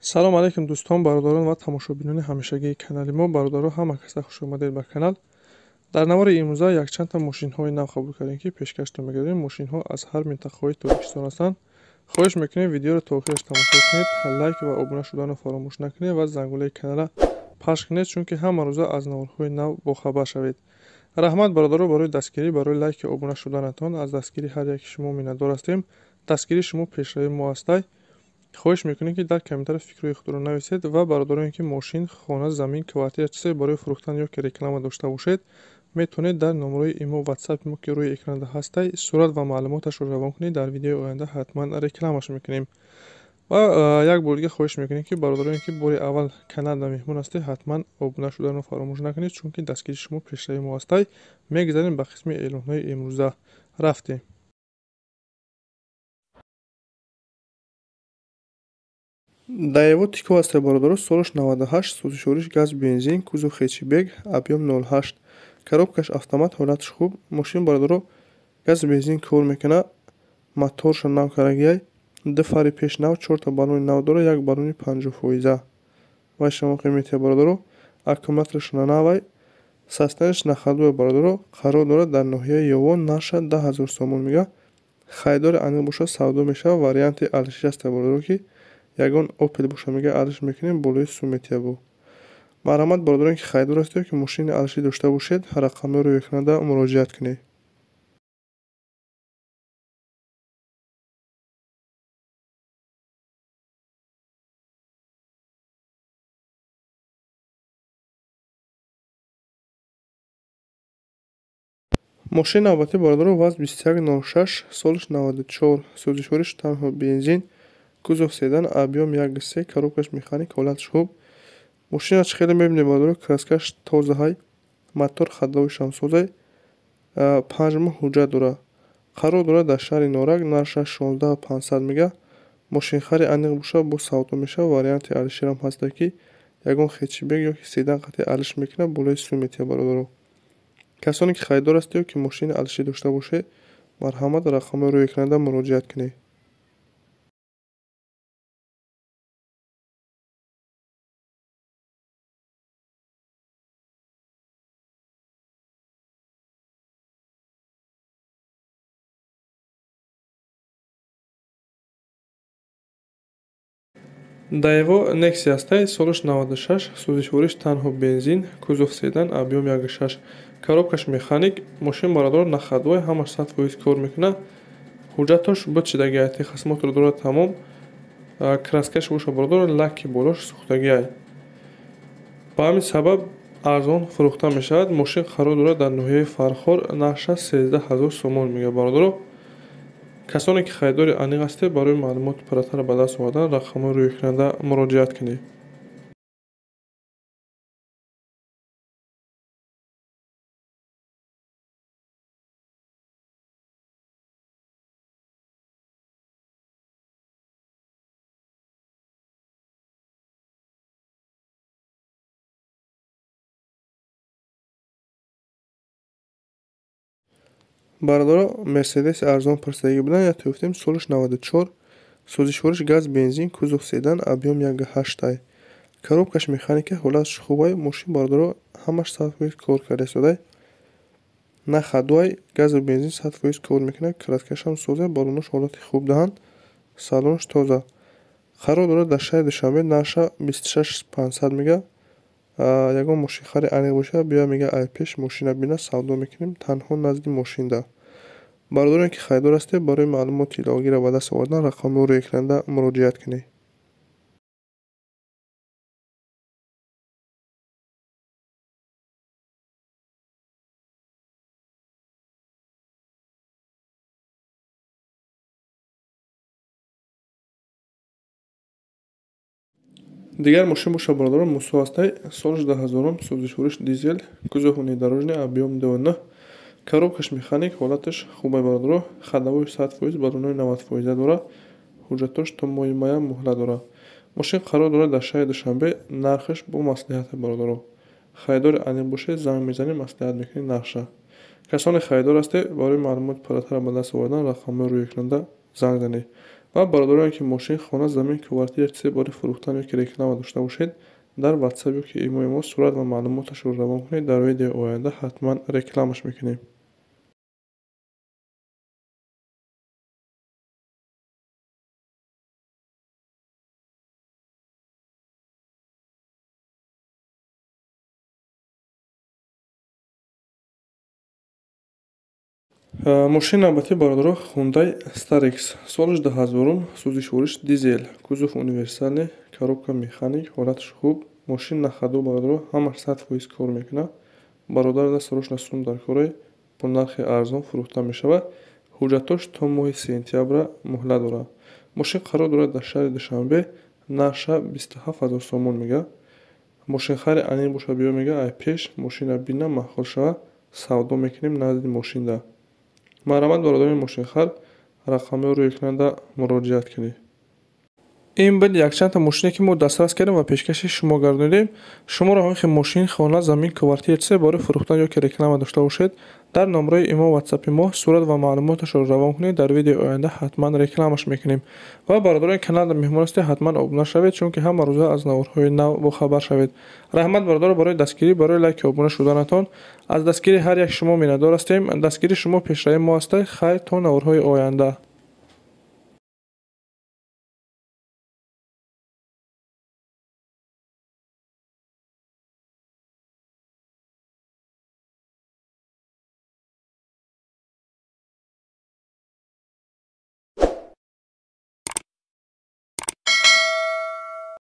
Салом алейкум дӯстон, бародарон ва тамошобинони ҳамешагии канали мо. Бародаро, ҳама каса хуш омадед ба канал. Дар навори имрӯза якчандта мошинҳои нав қабул кардем, ки пешкаштон мегардем. Мошинҳо аз ҳар минтақаҳои Тоҷикистон ҳастанд. Хоҳиш мекунем, видеоро то охираш тамошо кунед, лайк ва обуна шуданро фаромӯш накунед ва зангулаи каналро пахш кунед, чунки ҳама рӯза аз наворҳои нав бохабар шавед. Раҳмат, бародаро, барои дастгирӣ, барои лайки обуна шуданатон. Аз дастгирии ҳар яки шумо миннатдор ҳастем. Дастгирии шумо пешравии мо ҳастай. Хоҳиш мекунем, ки дар комментария фикрҳои худро нависед ва бародароне, ки мошин, хона, замин, квартира, чизе барои фурӯхтан ё ки реклама дошта бошед, метавонед дар номерои имо, ватсапи мо, ки рӯи экранда ҳастай, сурат ва маълумоташро равон кунед. Дар видеои оянда ҳатман рекламаш мекунем. Ва як бор дига хоҳиш мекунем, ки бародароне, ки бори аввал каналда меҳмон ҳастед, ҳатман обуна шуданро фаромӯш накунед, чунки дастгирии шумо пешравии мо ҳастай. Мегузарем ба қисми эълонҳои имрӯза. Рафтем. Даево Тико ҳастай, бародаро, солаш 98, сӯзишвориш газ, бензин, кузов хэтчбек, объём 0,8, коробкаш автомат, ҳолаташ хуб. Мошин, бародаро, газ, бензин кор мекунад, моторша нав карагиай, ду фари пеш нав, чорта баллони нав дора, як баллони 50%. Вай шумо қиматия, бародаро, аккумулятораш навай, состоянияш на ходу, бародаро, қарор дорад дар ноҳияи Ёвон, нарша 10 000 сомон мега. Харидори аниқ бошад, савдо мешавад, варианти алишиш ҳастай, бародаро, ки ягон Опел боша, мега, алиш мекунем, болои сум метия бо. Марҳамат, бародарон, ки харидор ҳастед, ки мошини алишӣ дошта бошед, рақамҳои рӯи экранда муроҷиат кунед. Мошини навбатӣ, бародаро, ВАЗ 2106, солаш 94, сӯзишвориш танҳо бензин, кузов седан, объём 1,3, коробкаш механик, ҳолаташ хуб. Мошина чӣ хеле мебинед, бародаро, краскаш тозаҳай, мотор ходовойшам созай, 5 моҳ ҳуҷҷат дорад. Қарор дорад дар шаҳри Норак, нархаш 16 500 мега. Мошинхари аниқ бошад, боз савдо мешавад, варианти алиширам ҳаста, ки ягон хэтчбек ё ки седан қатъи алиш мекунад, болои сум метиҳад, бародаро. Касоне ки харидор ҳастед ё ки мошини алишӣ дошта бошед, марҳамат, рақамҳои рӯи экранда муроҷиат кунед. Даево Нексия ҳастай, солаш 96, сӯзишвориш танҳо бензин, кузов седан, объём 1,6, коробкаш механик. Мошин, бародаро, на ходовой, ҳамаш 100% кор мекунад. Ҳуҷҷатош буд шидагиай, техосмотр дорад тамом. Краскаш боша, бародаро, лаки болош сӯхтагиай. Ба ҳамин сабаб арзон фурӯхта мешавад. Мошин қарор дорад дар ноҳияи Фархор, нархаш 13 000 сомон мега, бародаро. Касоне ки харидори аниқ ҳастед, барои маълумоти пурратар ба даст овардан рақамҳои рӯи экранда муроҷиат кунед. Бародаро, Мерседеси арзон пурсидагӣ буданд, як гуфтем, солаш 94, сӯзишвориш газ, бензин, кузов седан, объём 1,8, коробкаш механика, ҳолаташ хубай. Мошин, бародаро, ҳамаш 100% кор карда истодай, на ходовой, газу бензин 100% кор мекунад, краскашам соза, баллонош ҳолати хуб даҳанд, салонаш тоза. Қарор дорад дар шаҳри Душанбе, нарша 26 500 мега. Ягон мошинхари аниқ бошад, биё, мега, ай пеш мошина бина, савдо мекунем танҳо назди мошинда. Бародароне ки харидор ҳастед, барои маълумоти иловагиро ба даст овардан рақамҳои рӯи экранда муроҷиат кунед. Дигар мошин бошад, бародарон, Мусо ҳастай, солаш 2000-ум, сӯзишвориш дизел, кузов внедорожный, объём 2,9, коробкаш механик, ҳолаташ хубай, бародаро, ходовой 100%, баллонои 90%-а дорад, ҳуҷҷатош то моҳи мая муҳлат дорад. Мошин қарор дорад дар шаҳри Душанбе, нархаш бо маслиҳате, бародаро. Харидори аниқ бошед, занг мезанем, маслиҳат мекунем нархша. Касоне харидор ҳастед, барои маълумоти пурратар ба даст овардан рақамҳои рӯи экранда занг занед. Ва бародароне ки мошин, хона, замин, квартира, чизе барои фурӯхтан ё ки реклама дошта бошед, дар WhatsApp ё ки имои мо сурат ва маълумоташро равон кунед, дар видеои оянда ҳатман рекламаш мекунем. Мошини навбатӣ бародаро Hyundai Starex, солаш 2000, сӯзишвориш дизел, кузов универсальный, коробка механик, ҳолаташ хуб, мошин на ходу бародаро, ҳамаш 100% кор мекунад. Бародар срочно сум дар коре, бо нархи арзон фурӯхта мешавад. Ҳуҷҷатош то моҳи сентябра муҳлат дорад. Мошин қарор дорад дар шаҳри Душанбе, нархша 27 000 сомон мега. Мошинхари анин боша биё мега, ай пеш мошина бина маъқул шава, савдо мекунем назди мошинда. Марҳамат бародарони мошинхар, рақамҳои рӯи экранда муроҷиат кунед. Ин буд якчандта мошине ки мо дастрас кардем ва пешкаши шумо гардонидем. Шуморо ҳамин хел мошин, хона, замин, квартира, чизе барои фурӯхтан ё ки реклама дошта бошед, дар номраи имо ватсапи мо сурат ва маълумоташро равон кунед, дар видеои оянда ҳатман рекламаш мекунем. Ва бародарони каналда меҳмон ҳастед, ҳатман обуна шавед, чунки ҳама рӯза аз наворҳои нав бохабар шавед. Раҳмат бародаро барои дастгирӣ, барои лайки обуна шуданатон. Аз дастгирии ҳар як шумо миннатдор ҳастем. Дастгирии шумо пешравии мо ҳастад. Хайр, то наворҳои оянда.